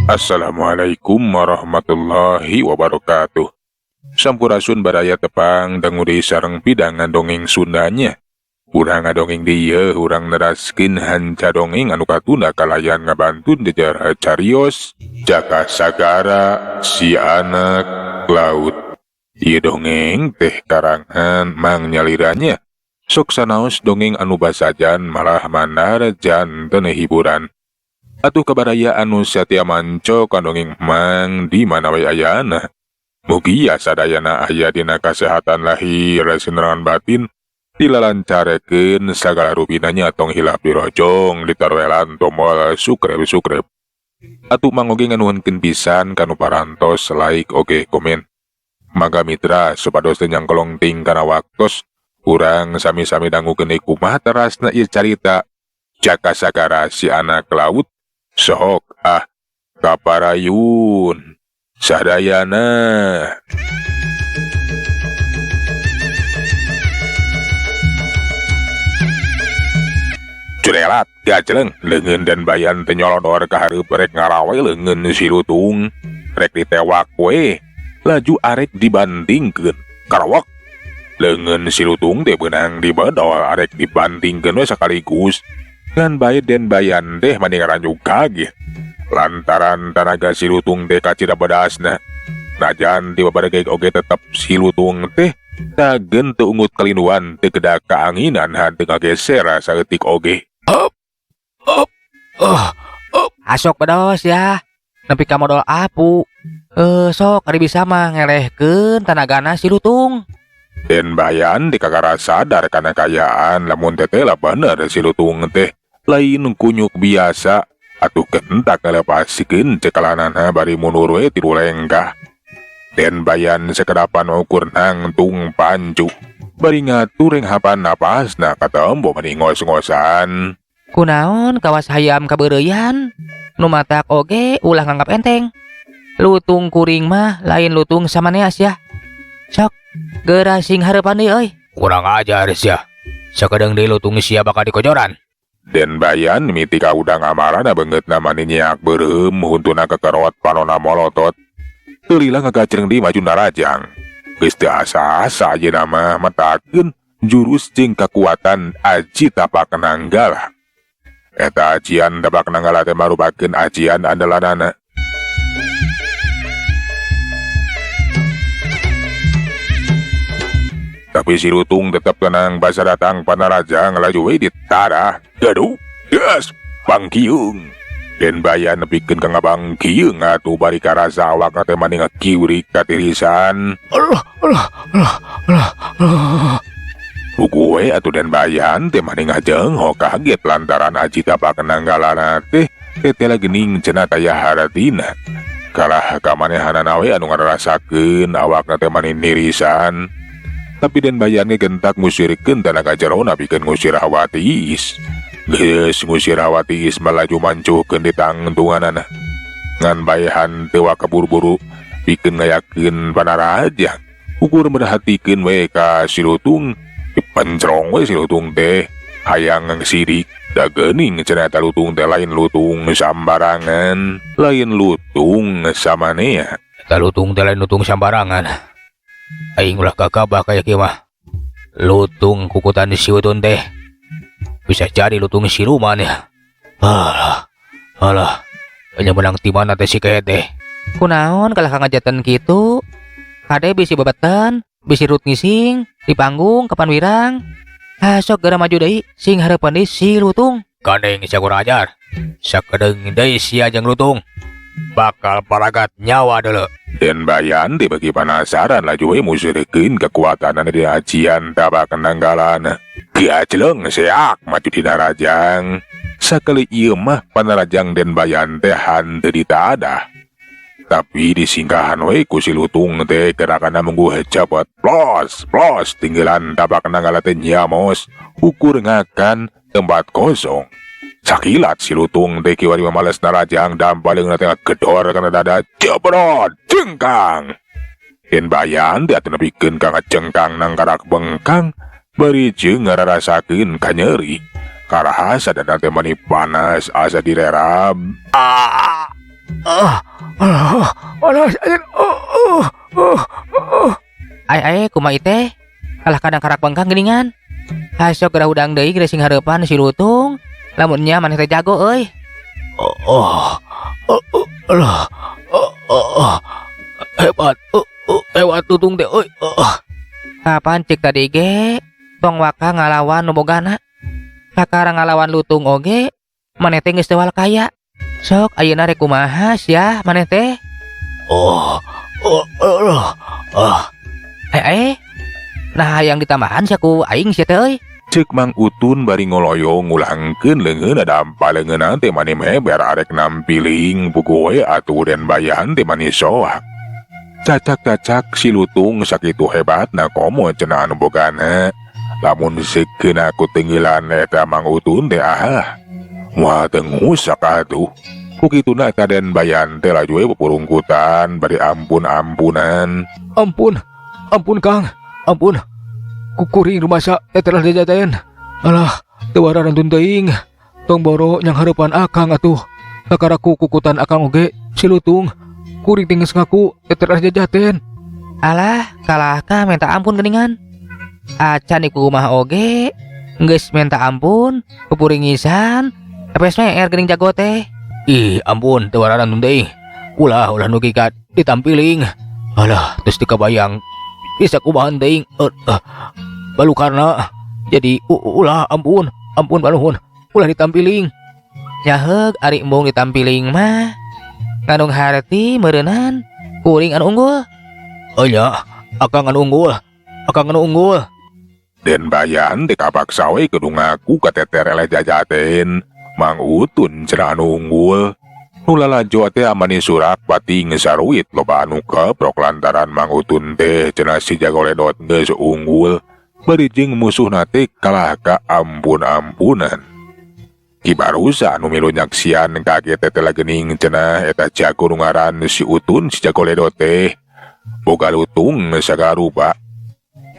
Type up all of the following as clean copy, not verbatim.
Assalamualaikum warahmatullahi wabarakatuh. Sampurasun baraya, tepang dangu deui sareng pidangan dongeng Sundanya. Urang ngadongeng dieu, urang neraskeun hanca dongeng anu katunda kalayan ngabantun jejer carios Jaka Sagara si anak laut. Ieu dongeng teh karangan Mang Nyaliranya. Sok sanaos dongeng anu basajan malah mandar janten hiburan. Atuh ka baraya anu satia manco ka dongeng Mang di mana we ayana. Mugia sadayana aya dina kasehatan lahir sinerangan batin, dilalancarekeun sagala rupina. Tong hilap dirojong, ditaroelan tombol subscribe subscribe. Atuh Mang oge nganuhunkeun pisan kanu parantos like oge komen. Mangga mitra, supados teu nyangkolong ting kana waktos, urang sami-sami dangukeun deui kumaha terasna ieu carita Jaka Sagara si anak laut. Sok ah, kaparayun sadayana. Curelat gajleng leungeun Den Bayan teh nyolodor ka hareup rek ngarawe leungeun si lutung, rek ditewak we, laju arek dibantingkeun. Karawak leungeun si lutung teh beunang dibedol, arek dibantingkeun we sakaligus. Ngan bae Den Bayan teh mani ngaranjug kaget lantaran tanaga si lutung teh kacida bedasna. Najan ti babaregeg oge tetep si lutung teh dagen teu ungut kalinduan, teu kedah kaanginan, henteu ngageser saeutik oge. Up, up, ah, up. Asok bedos ya. Nepi ka modol apu. Eh, sok ari bisa mah ngelehkeun tanagana si lutung. Den Bayan dikakara sadar kana kayaan lamun tetela bener si lutung teh lain kunyuk biasa. Atuh kentak ngalepaskeun cekalanana bari mundur we tilu lengkah. Den Bayan sekedapan ukur nangtung pancu bari ngatur hapan napasna katembo mani ngos-ngosan. Kunaon kawas hayam kabeureyan? Nu matak oge ulah nganggap enteng. Lutung kuring mah lain lutung samaneas ya. Sok, geura sing hareupan deui euy. Kurang ajar sia. Sakedeung deui lutung sia bakal dikojoran. Den Bayan mimiti kaudang amarana, beungeutna mani nyeak beureum, huntuna kekerot, panona molotot. Teu lila ngagajreng deui maju narajang. Geus teu asa-asa ayeuna mah metakeun jurus jeung kakuatan aji tapak nanggala. Eta ajian tapak nanggala teh marupakeun ajian andalanana. Tapi si lutung tetep tenang basa datang panarajang laju we ditarah. Gaduh, gas, bangkiung. Den Bayan nepikeun ka ngabangkiung atuh bari karasa awakna teh mani ngakiwrik katirisan. Allah, Allah, Allah, Allah, Allah. Puguh we atuh Den Bayan teh mani ngajenghok kaget lantaran aji tapak nanggalana teh tetela geuning cenah taya haratina. Kalah kamanehanana we anu ngarasakeun awakna teh mani nirisan. Tapi Den Bayan ge gentak ngusirkeun tanaga jerona pikeun ngusir hawa tiis. Geus ngusir hawa tiis, melaju mancuhkeun di tangtunganana. Ngan bae henteu kaburu-buru pikeun ngayakeun panarajang. Ukur merhatikeun we ka si lutung, dipencrong we si lutung teh hayang sirik. Da geuning cenah eta lutung teh lain lutung sambarangan, lain lutung samanea. Eta lutung teh lain lutung sambarangan. Aing ulah gagabah kaya kieu mah. Lutung kukutan si utun teh bisa jadi lutung siluman ya. Alah, alah. Hanya menang ti mana teh si kehed teh. Kunaon kalah ka ngajatan kitu? Kade bisi bebetan, bisi rut ngising, di panggung kapan wirang. Ah, sok geura maju deui, sing hareupan deui si lutung. Gandeng sia, kurang ajar. Sakedeung deui sia jeung lutung bakal paragat nyawa dulu. Den Bayan dibagi penasaran, laju we musirikeun kekuatan di ajian tapak nanggalana. Gajleng seak maju dina rajang. Sakali ieu mah panarajang Den Bayan teh hanteu ditadah. Tapi disingkahan we ku si lutung teh, gerakanna mungguh cepet. Plos, plos, tinggilan tapak nanggala teh nyamos ukur ngakan tempat kosong. Sakilat si lutung teh kiwari males narajang dan paling teh gedor kana dada, jebrot jengkang. Den Bayan teh atuh nepikeun ka ngajengkang nangkarak bengkang bari jeung ngararasakeun kanyeri. Karahasa dada teh mani panas asa direrab. Ah. Ah, alah, alah, oh, oh, oh, oh. Ai ai kumaha ieu teh? Kalah kadang karak bengkang geuningan. Hasok geura hudang deui geura sing hareupan si lutung. Lamun nya maneh teh jago euy. Oh, oh, oh, oh, alah, oh, oh, oh. Hebat, oh, oh, hebat lutung teh euy. Oh. Kapan cek tadi ge tong waka ngalawan nu bogana. Kakara ngalawan lutung oge maneh teh geus teu kaya. Sok ayeuna rek kumaha sia maneh teh? Oh, oh, oh, oh. Eh eh. Nah hayang ditambahan sia ku aing sia teh euy. Cek Mang Utun bari ngoloyong ngulangkeun leungeun dampa leungeunna teh mani meber arek nampiling puguh we atuh Den Bayan teh mani soak. Cacak-cacak si lutung sakitu hebatna komo cenah anu bogana. Lamun sekeuna ku tenggelan eta Mang Utun teh ah. Moal teu ngusak atuh. Ku kituna eta Den Bayan teh laju we pupurungkutan bari ampun-ampunan. Ampun, ampun Kang, ampun. Kukuring rumasa tetelah jajaten. Alah, teu wararantun teuing. Tong boro nyang hareupan akang atuh. Kakara ku kukutan akang oge si lutung. Kuring teh geus ngaku tetelah jajaten. Alah, kalah ka minta ampun geuningan. Acan iku kumaha oge geus minta ampun, pupuringisan, tapi meer geuning jago teh. Ih, ampun teu wararantun teuing. Ulah ulah nu kikat ditampiling. Alah, geus teu kabayang bisa kumaha teuing. Balukarna jadi ulah ampun, ampun panuhun, ulah ditampiling. Nyaheug ari embung ditampiling mah. Ngandung harti meureunnan kuring anu unggul. Oh nya, akang anu unggul, akang anu unggul. Den Bayan teh kapaksa we kudu ngaku kateter eleh jajaten. Mang Utun cenah anu unggul. Nu lalajo teh amani surak pati saruit loba anu keprok lantaran Mang Utun teh cenah si jago ledot geus unggul. Bari jeung musuhna teh kalah ka ampun-ampunan. Ki barusa anu milu nyaksian kaget teh geuning cenah eta jago nu ngaran si Utun si jago ledot teh. Boga lutung sagarupa.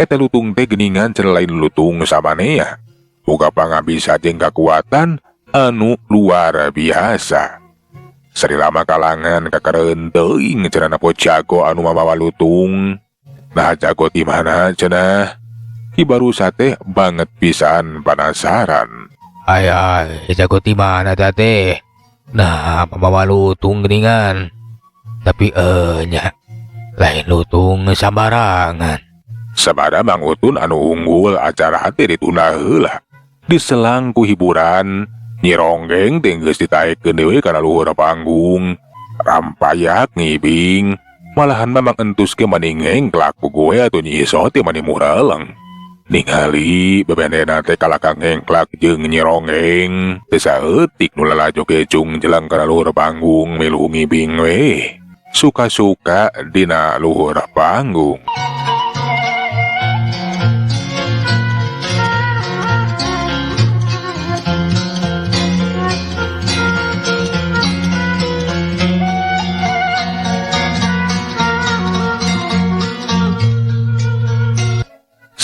Eta lutung teh geuningan cenah lain lutung samanea. Boga pangabisa jeung kakuatan anu luar biasa. Sarilama kalangan kakareun teuing cenah napo jago anu mamawa lutung. Nah jago ti mana cenah? Ki barusa teh banget pisan penasaran. Ai ai, jago ti mana ta teh? Nah, mamawa lutung geuningan. Tapi nya lain lutung sambarangan. Sabada Mang Utun anu unggul acara teh ditunda heula. Diselang ku hiburan, Nyi Ronggeng teh geus ditaekkeun deui kana luhur panggung. Rampayak ngibing, malahan mah Mang Entus ge mani ngengklak ku gue atuh Nyi Isoh teh mani mureleng. Ningali bebendena teh kalakang ngengklak jeung Nyi Ronggeng, teu saeutik nu lalajo kecung jelang kana luhur panggung milu ngibing we. Suka-suka dina luhur panggung.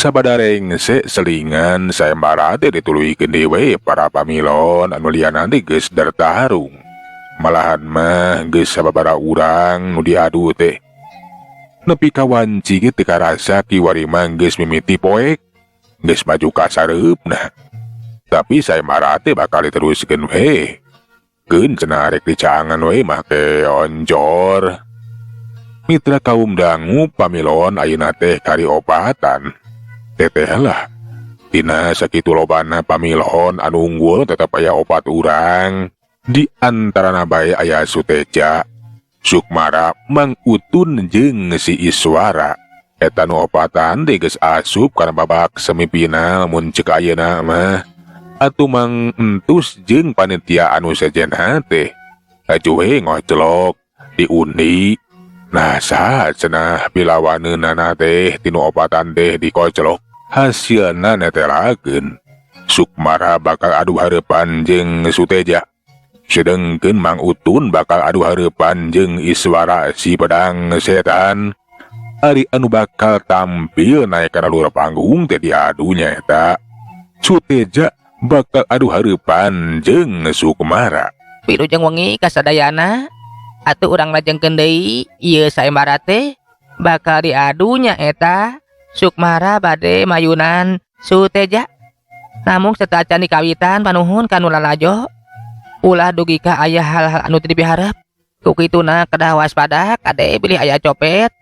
Sabada rengse selingan sayembara teh dituluykeun deui we para pamilon anu liana teh geus dartarung. Malahan mah geus sababaraha urang nu diadu teh. Nepi ka wanci ge teu karasa kiwari mah geus mimiti poek, geus maju ka sareupna. Tapi sayembara teh bakal diteruskeun we. Keun cenah rek dicaangan we make onjor. Mitra kaum dangu pamilon ayeuna teh kari opatan. Teteh lah, tina sakitu lobana pamilon anu unggul tetep aya opat urang. Di antarana bae aya Suteja, Sukmara, Mang Utun jeung si Iswara. Eta nu opatan teh geus asup kana babak semifinal mun ceuk ayeuna mah. Atuh Mang Entus jeung panitia anu sejenna teh laju we ngoclok diundi. Nah saha cenah pilawaneunana teh tinu opatan teh dikoclok. Hasilna netelakeun. Sukmara bakal adu hareupan jeung Suteja. Sedengkeun Mang Utun bakal adu hareupan jeung Iswara si pedang setan. Ari anu bakal tampil naik kana luhur panggung teh diadu nyaeta Suteja bakal adu hareupan jeung Sukmara. Wilujeng wengi kasadayana. Atuh urang lajengkeun deui ieu saembara teh bakal diadu nyaeta Sukmara bade mayunan Suteja. Namung sateuacan dikawitan panuhun ka nu lalajo. Ulah dugi ka aya hal-hal anu teu dipiharep. Ku kituna kedah waspada kade bilih aya copet.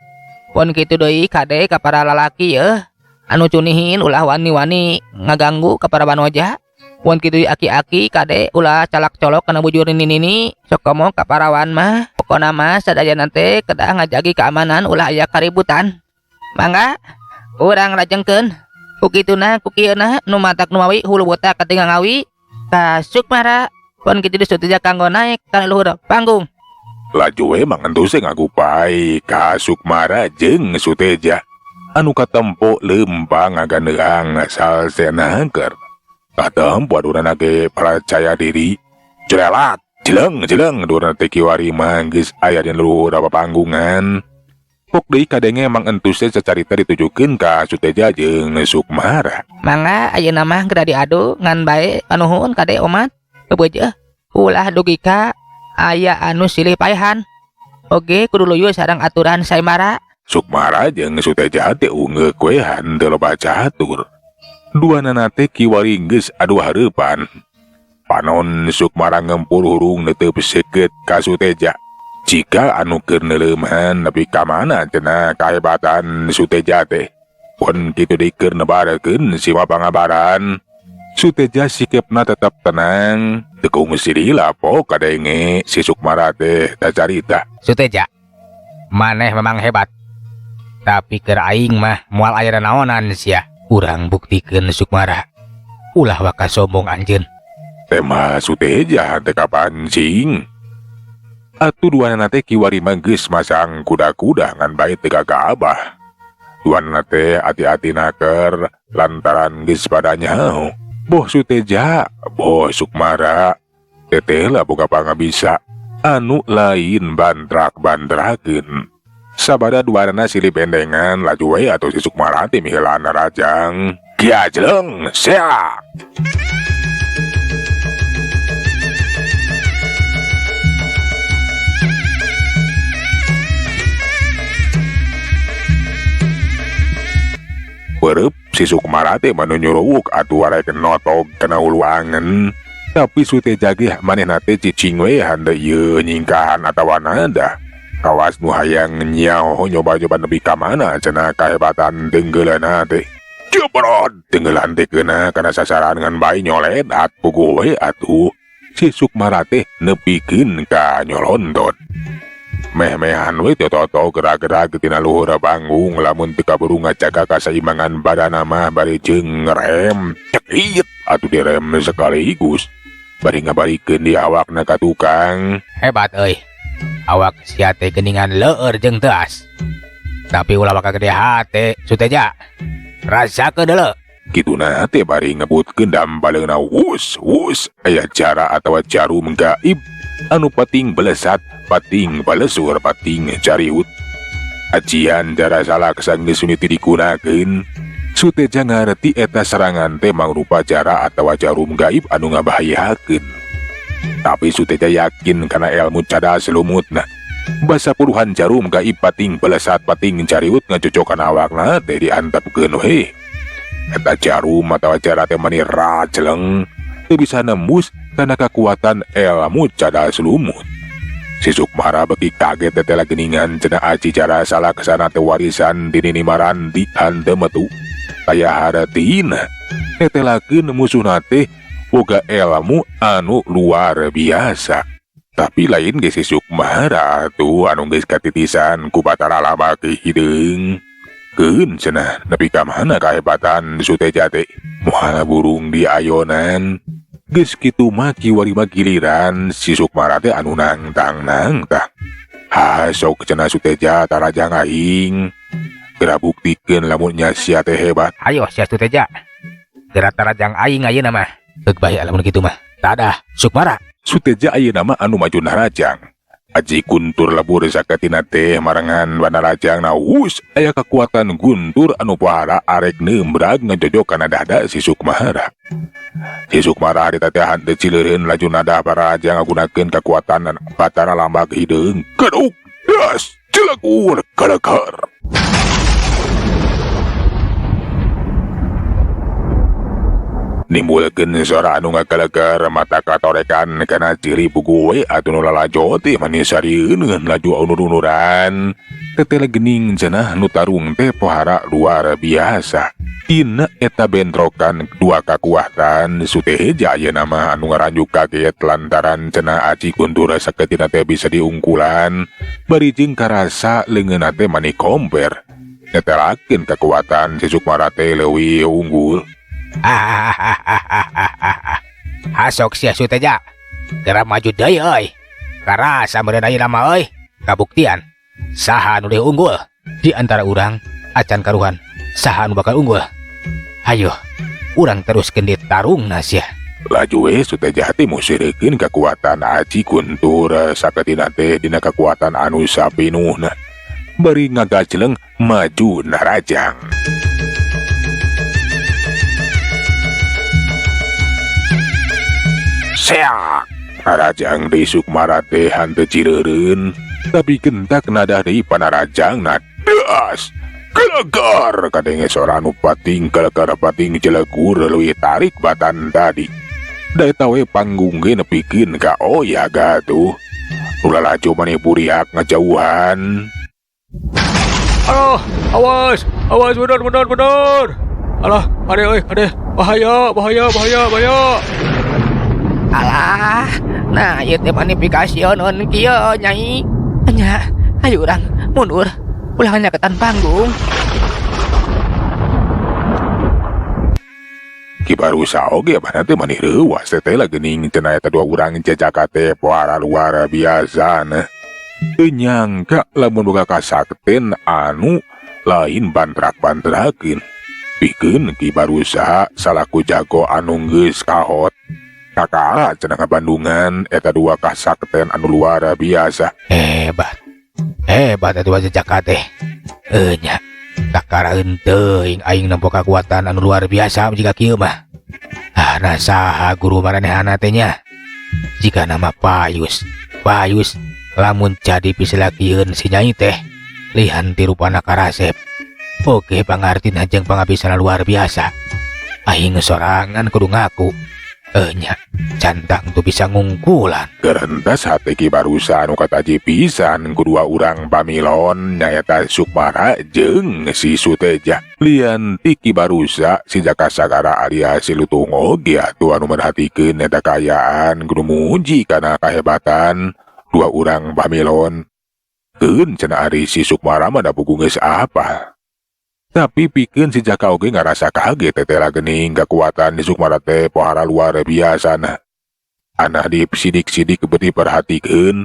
Pon kitu deui kade ka para lalaki yeuh anu cunihin ulah wani-wani ngaganggu ka para banoja. Pon kitu aki-aki kade ulah calak colok kana bujur nini-nini sok komo ka parawan mah. Pokona mah sadayana teh kedah ngajagi keamanan ulah aya kaributan. Mangga urang lajengkeun. Ku kituna ku kieuna nu matak numawi hulu botak katinggal ngawi ka Sukmara. Pon kitu Suteja kanggo naek kana luhur panggung. Laju we Mang Entus teh ngagupai ka Sukmara jeung Suteja anu katempo leumpang ngaganeang salsena keur. Katempo adurana ge percaya diri. Jelelat, jeleng jeleng adurana teh kiwari mah geus aya di luhur panggungan. Pok deui kadenge Mang Entus teh cacarita ditujukeun ka Suteja jeung Sukmara. Mangga ayeuna mah geura diadu ngan bae panuhun kade omat. Beubeujeuh ulah dugi ka aya anu silih paehan. Oge kudu luyu sareng aturan saembara. Sukmara jeung Suteja teh ungeuk we henteu loba catur. Duanana teh kiwari geus adu hareupan. Panon Sukmara ngempur hurung neuteup seukeut ka Suteja. Jika anu keur neuleuman nepi ka mana cenah kahebatan Suteja teh. Pon kitu deui keur nebarkeun sima pangabaran. Suteja sikepna tetep tenang. Teu kungsi lila po kadenge si Sukmara teh tacarita. Suteja, maneh memang hebat. Tapi keur aing mah moal aya naonan sia. Urang buktikeun Sukmara. Ulah waka sombong anjeun. Tema Suteja teh kapancing. Atuh duanana teh kiwari mah geus masang kuda-kuda ngan bae teu gagabah. Duanana teh ati-ati naker lantaran geus pada nyaho. Boh Suteja, boh Sukmara, teteh lah boga pangabisa anu lain bantrak-bantrakeun. Sabada duanana silih bendengan laju we atuh si Sukmara teh miheulana rajang. Kiajleng sea. Perep si Sukmara teh manu nyuruwuk atuh arek notog kana hulu angen. Tapi Suteja ge manehna teh cicing we hande ieu nyingkahan atawa nada. Kawas nu hayang nyaho nyoba-nyoba nepi ka mana cenah kahebatan denggeulana teh. Jebrot denggelan teh keuna kana sasaran ngan bae nyoledat puguh we atuh. Si Sukmara teh nepikeun ka nyolontot. Meh-mehan we teh toto gerak-gerak tina luhur panggung lamun teu kaburu ngajaga kasaimbangan badana mah bari jeung ngerem cekit atuh direm sekaligus bari ngabarikeun di awakna ka tukang. Hebat euy. Awak sia teh geuningan leueur jeung teuas. Tapi ulah waka gede hate Suteja. Rasakeun deuleu. Kituna teh bari ngebutkeun dampaleuna wus wus aya cara atawa jarum gaib anu pating belesat, pating balesur, pating cariut. Ajian jara salak sanggeus mimiti digunakeun. Suteja ngareti eta serangan teh mangrupa jara atawa jarum gaib anu ngabahayakeun. Tapi Suteja yakin kana ilmu cadas lumutna. Basa puluhan jarum gaib pating belesat, pating cariut ngacocokan awakna teh diantepkeun we. Eta jarum atawa jara teh mani rajleng teu bisa nembus kana kakuatan ilmu cadas lumut. Si Sukmara beki kaget tetela geningan cenah aji jara salah kesana teh warisan di Nini Marandi henteu metu. Taya haratina tetelakeun musuhna teh boga ilmu anu luar biasa. Tapi lain ge si Sukmara atuh anu geus katitisan ku Batara Lama ke hideung. Keun cenah nepi ka mana kahebatan Suteja teh. Moal burung diayonan. Geus kitu mah kiwari mah giliran si Sukmara teh anu nangtang-nangtang. Ha sok cenah Suteja tarajang aing. Geura buktikeun lamun nya sia teh hebat. Ayo sia Suteja. Geura tarajang aing ayeuna mah. Geuk bae lamun kitu mah. Tadah Sukmara. Suteja ayeuna mah anu maju narajang. Aji Guntur lebur saketina teh marengan Banarajang na hus aya kekuatan Guntur anu pohara arek nembrag ngejojok kana dada si Sukmara. Si Sukmara harita teh henteu cileureun laju nada Banarajang ngagunakeun kekuatan Batara Lambak Hideung. Keduk das celegur kaleker. Nimbulkeun sora anu ngakaleker mata katorekan kana ciri buku we atuh nu lalajo teh manis sarieun laju unur-unuran. Teteh gening cenah nu tarung teh pohara luar biasa. Dina eta bentrokan dua kakuatan Suteja ayeuna mah anu ngaranjuk kaget lantaran cenah Aji Guntur saketina teh bisa diungkulan bari jeung karasa leungeunna teh mani komper. Netelakeun kekuatan si Sukmara teh leuwih unggul. Hasok sia Suteja. Geura maju deui euy. Karasa meureun ayeuna mah euy. Kabuktian saha nu leuwih unggul di antara urang acan karuhan saha nu bakal unggul. Hayo urang teruskeun di tarungna sia. Laju we Suteja teh museurekeun kekuatan Aji Guntur saketina teh dina kekuatan anu sapinuhna. Bari ngagajleng maju narajang. Seak! Narajang deui Sukmara teh henteu cireureun, tapi gentak nadah deui panarajangna das. Gelegar kadenge sora anu pating gelegar pating jelegur leuwih tarik batan tadi. Da eta we panggung ge nepikeun ka oyag atuh. Nu lalajo maneh buriak ngajauhan. Aduh, awas, awas mundur mundur mundur. Alah, ade euy, ade, bahaya, bahaya, bahaya, bahaya. Alah, nah ieu teh manifikasioneun kieu nyai. Nya, ayo urang mundur. Ulah nyaketan panggung. Ki Barusa oge abahna teh maneh reuwas teh lah geuning cenah eta dua urang jejaka teh pohara luar biasa nah. Teu nyangka lamun boga kasakten anu lain bantrak-bantrakeun. Pikeun Ki Barusa salaku jago anu geus kahot. Kakara cenah ngabandungan eta dua kasakten anu luar biasa. Hebat. Hebat eta dua jejaka teh. Nya, kakara teuing aing nempo kakuatan anu luar biasa jika kieu mah. Ah, nah saha guru maranehana teh nya? Jika nama Payus. Payus lamun jadi piselakieun si nyai teh lihan ti rupana karasep. Oke pangartina jeung pangabisana luar biasa. Aing sorangan kudu ngaku. Nya, cantang tuh bisa ngungkulan. Gerentas hati Ki Barusa anu kataji pisan kedua urang pamilon nyaeta Sukmara jeung si Suteja. Lian ti Ki Barusa si Jaka Sagara alias si Lutung oge atuh anu merhatikeun eta kaayaan kudu muji kana kahebatan dua urang pamilon. Keun cenah ari si Sukmara mah da pugu geus apal. Tapi pikeun si Jaka oge ngarasa kaget teteh geuning kekuatan si Sukmara teh pohara luar biasa nah. Anah di sidik-sidik beuti perhatikeun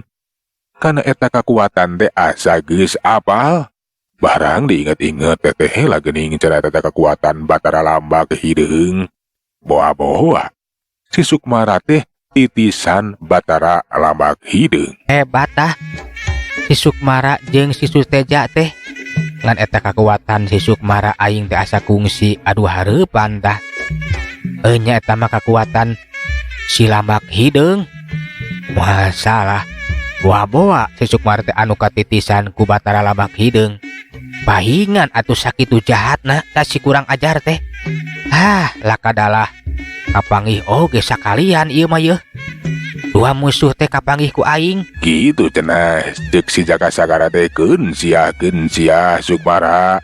kana eta kakuatan teh asa geus apal. Barang diinget-inget teteh lah geuning cenah eta kekuatan Batara Lambak Hideung. Boa-boa si Sukmara teh titisan Batara Lambak Hideung. Hebat tah si Sukmara jeung si Suteja teh. Ngan eta kakuatan si Sukmara aing teh asa kungsi aduh hareupan tah. Nya eta mah kakuatan si Lambak Hideung. Moal salah. Boa-boa si Sukmara teh anu katitisan ku Batara Lambak Hideung. Pahingan atuh sakitu jahatna tah si kurang ajar teh. Ah, lakadalah kapanggih oge sakalian ieu mah yeuh. Dua musuh teh kapanggih ku aing. Gitu cenah ceuk si Jaka Sagara teh keun sia Sukmara.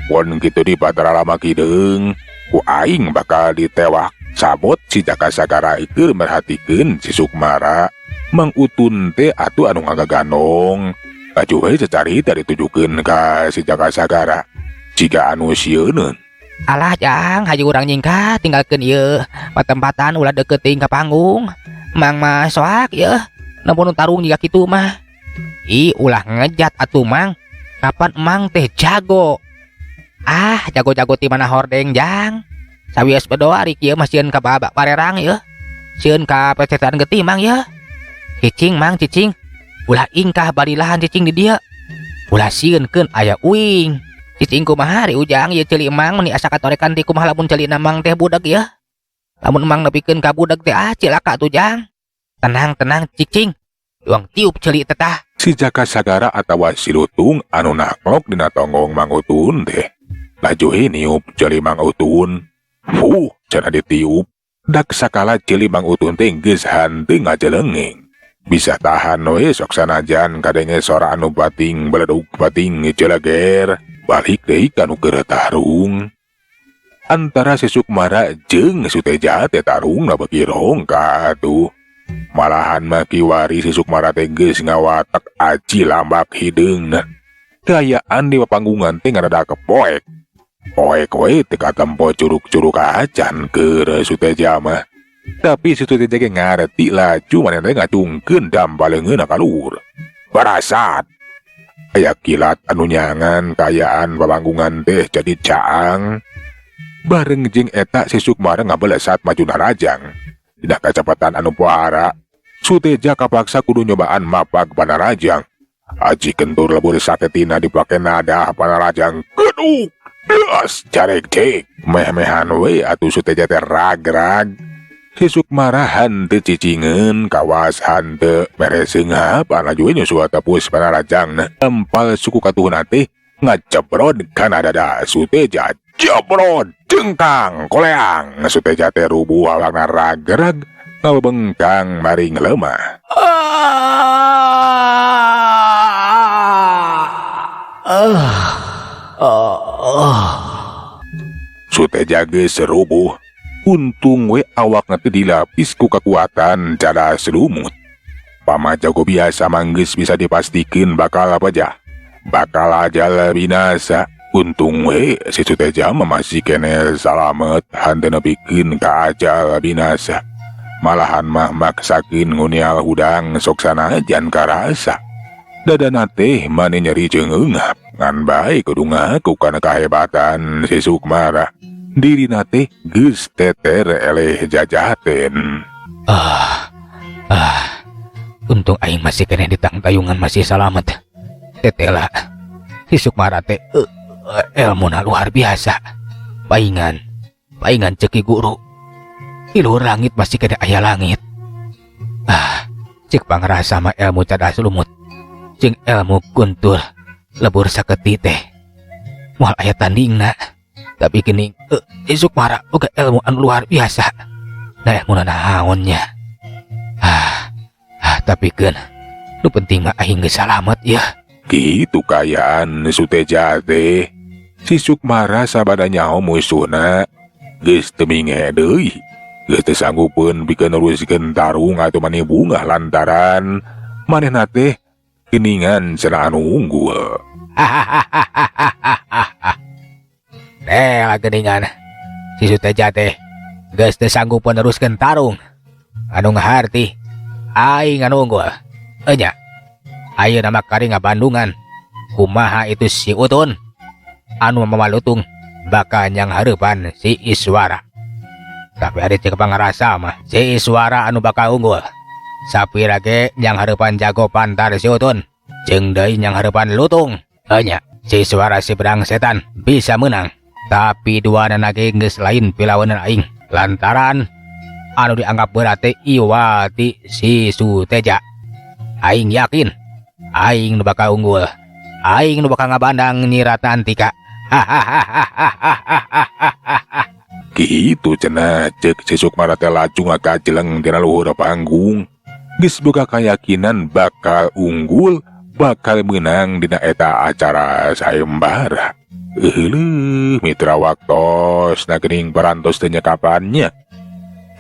Pon kitu di Batara Lambak Hideung ku aing bakal ditewak. Sabot si Jaka Sagara keur merhatikeun si Sukmara. Mang Utun teh atuh anu ngagaganong. Laju we cacarita ditujukeun ka si Jaka Sagara. Jiga anu sieuneun. Alah jang, hayu urang nyingkat tinggalkeun ieu patempatan ulah deukeut teuing ka panggung. Mang mah soak yeuh, nempo nu tarung jiga kitu mah. Ih, ulah ngejat atuh mang. Kapan emang teh jago? Ah, jago-jago ti mana hordeng jang. Sawios berdoa ari kieu mah sieun ka babak parerang yeuh. Sieun ka pecetan getih mang yeuh. Cicing mang cicing. Ulah ingkah balilahan cicing di dieu. Ulah sieunkeun aya uing. Cicing kumaha ari Ujang ieu ceuli emang meni asa katorekan ti kumaha lamun ceulina emang teh budak ya. Lamun emang nepikeun ka budak teh ah cilaka atuh Jang. Tenang tenang cicing. Uang tiup ceuli teh tah. Si Jaka Sagara atawa si Lutung anu naklok dina tonggong Mang Utun teh. Laju he niup ceuli Mang Utun. Fuh, cenah ditiup. Dak sakala ceuli Mang Utun teh geus hanteu ngajelengeng. Bisa tahan we sok sanajan kadenge sora anu bating beledug bating celeger. Balik deui ka nu keur tarung. Antara si Sukmara jeung Suteja teh tarungna beuki rongka atuh. Malahan mah kiwari si Sukmara teh geus ngawatek aji lambak hideungna. Kaayaan di panggungan teh ngadadak poek. Poek we teu katempo curug-curug acan keur Suteja mah. Tapi si Suteja ge ngareti laju manehna teh ngacungkeun dampa leungeunna ka luhur. Barasat. Aya kilat anu nyangan kaayaan papanggungan teh jadi caang. Bareng jeung eta si Sukmara ngabelesat maju narajang. Dina kacepatan anu pohara, Suteja kapaksa kudu nyobaan mapag panarajang. Aji kentur lebur saketina dipake nadah panarajang. Geduk, das, carek cek. Meh-mehan we atuh Suteja teh rag-rag. Si Sukmara hanteu cicingeun kawas hanteu mere seungap laju nyusul tepus panarajangna. Empal suku katuhna teh ngajebrod kana dada Suteja. Jebrod jengkang koleang Suteja teh rubuh awakna rag-rag ngabengkang maring lemah. Suteja geus rubuh. Untung we awakna teh dilapis ku kekuatan cara selumut. Pama jago biasa manggeus bisa dipastikeun bakal pejah. Bakal ajal binasa. Untung we si Suteja mah masih keneh salamet hanteu nepikeun ka ajal binasa. Malahan mah maksakeun ngunial hudang sok sanajan karasa. Dadana teh mani nyeri jeung eungap. Ngan bae kudu ngaku kana kahebatan si Sukmara. Dirina teh geus teter eleh jajaten. Untung aing masih keneh di tangtayungan masih salamet. Tetela si Sukmara teh elmuna luar biasa. Paingan ceki guru. Di luhur langit masih keneh aya langit. Cek pangrasa mah ilmu cadas lumut jeung ilmu guntur lebur saketi teh. Moal aya tandingna. Tapi gini, si Sukmara boga ilmu anu luar biasa. Nah ilmu naonnya. Tapi keun, nu penting mah aing geus salamet ya. Kitu kaayaan Suteja teh. Si Sukmara sabada nyaho musuhna geus teu minge deui. Geus teu sanggupeun pikeun neruskeun tarung atuh maneh bungah lantaran manehna teh geuningan cenah anu unggul. Teh geuningan si Suteja teh geus teu sanggup neruskeun tarung. Anu ngaharti aing anu unggul. Enya ayeuna mah kari ngabandungan. Kumaha itu si Utun anu mamalutung bakal nyang hareupan si Iswara. Tapi ari cek pangarasa mah si Iswara anu bakal unggul. Sapira ge nyang hareupan jago pantar si Utun jeung deui nyang hareupan lutung. Enya si Iswara si pedang setan bisa menang. Tapi dua nana ge geus lain pilawenan aing lantaran anu dianggap berat teh iwati si Suteja. Aing yakin aing nu bakal unggul. Aing nu bakal ngabandang Nyi Ratna Antika. Kitu cenah ceuk si Sukmara teh laju ngakajeleng dina luhur panggung. Geus boga kayakinan bakal unggul, bakal menang dina eta acara sayembara. Euleuh mitra waktos na geuning parantos teh nyekapannya.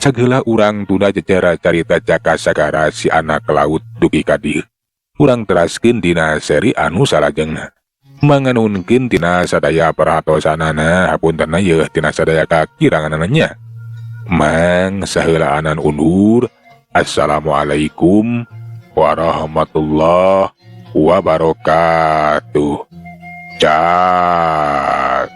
Sageula urang tunda jejer carita Jaka Sagara si anak laut dugi ka dieu. Urang teraskeun dina seri anu salajengna. Manganunkeun tina sadaya perhatosanana hapuntenna yeuh tina sadaya kakiranganana nya. Mang saheulaanan undur. Assalamualaikum warahmatullahi wabarakatuh. Cak.